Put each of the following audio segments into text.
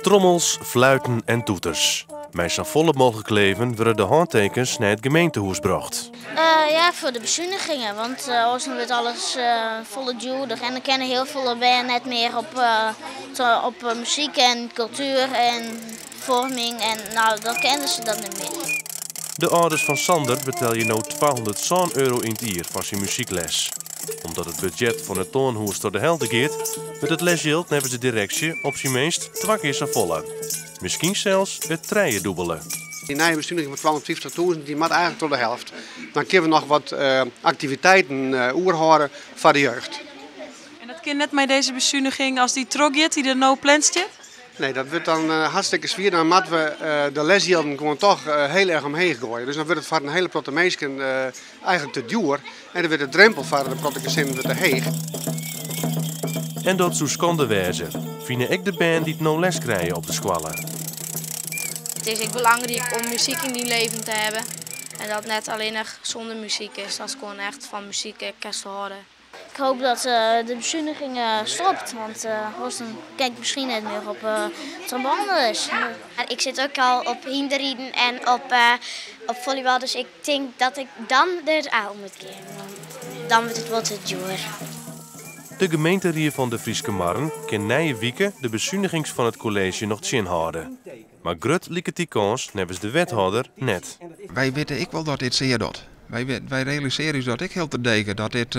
Trommels, fluiten en toeters. Mei safolle mooglik leven wurde de hântekens nei it gemeentehûs brocht. Ja, foar de besunigingen, want oars dan wurdt alles folle djoerder en dan kinne hiel folle bern net mear op muzyk en kultuer en foarming en no dan kinne se dat net mear. De âlders fan Sander betelje no €207 yn it jier foar syn muzykles. Omdat it budzjet fan it Toanhûs troch de helte giet, wurdt it lesjild neffens de direksje op syn minst twa kear safolle. Miskien sels it trijedûbele. Dy nije besuniging fan 250.000 dy moat eigentlik troch de helft. Dan kinne we noch wat aktiviteiten oerhâlde foar de jeugd. En dat kin net mei dizze besuniging as dy trochgiet, dy't der no pland stiet? Nee, dat wurdt dan hartstikke swier. Dan moatte we de lesjilden gewoan toch hiel erch omheech goaie. Dus dan wurdt it foar in hiele protte minsken eigentlik te djoer en dan wurdt de drempel foar de protte gesinnen wurdt te heech. En dat soe skande wêze, fine ek de bern dy't no les krije op de skoalle. It is ek belangryk om muzyk yn dyn leven te hawwen en dat net allinnich sûnder muzyk is, datst gewoan echt fan muzyk ek kinst hâlde. Ik hoop dat de besuniging stopt, want oars dan kin ik miskien net mear op tromboneles. Ik sit ek al op hynderriden en op follybal, dus ik tink dat ik dan der ôf moat gean, want dan wurdt it wol te djoer. De gemeenterie fan De Fryske Marren kin nije wike de besunigings fan it kolleezje noch tsjinhâlde. Mar grut liket dy kâns neffens de wethâlder net. Wy witte ek wol dat dit sear docht. Wy realisearje ús dat ek hiel terdege, dat dit,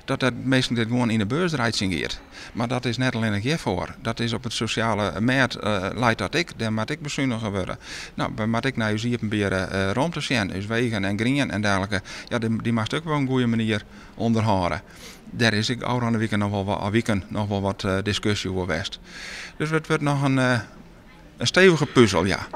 dat dat minsken dit gewoan yn de beurs reitsjen giet. Mar dat is net allinnich hjirfoar. Dat is op it sosjale mêd leit dat ek. Dêr moat ek besunige wurde. No, wy moatte ek nei ús iepenbiere romte sjen, ús wegen en grien en dergelike. Ja, dy moatst ek op in goede manier ûnderhâlde. Dêr is ek ôfrûne wike noch wol wa-, wiken noch wol wat diskusje oer west. Dus it wurdt noch in stevige puzel, ja.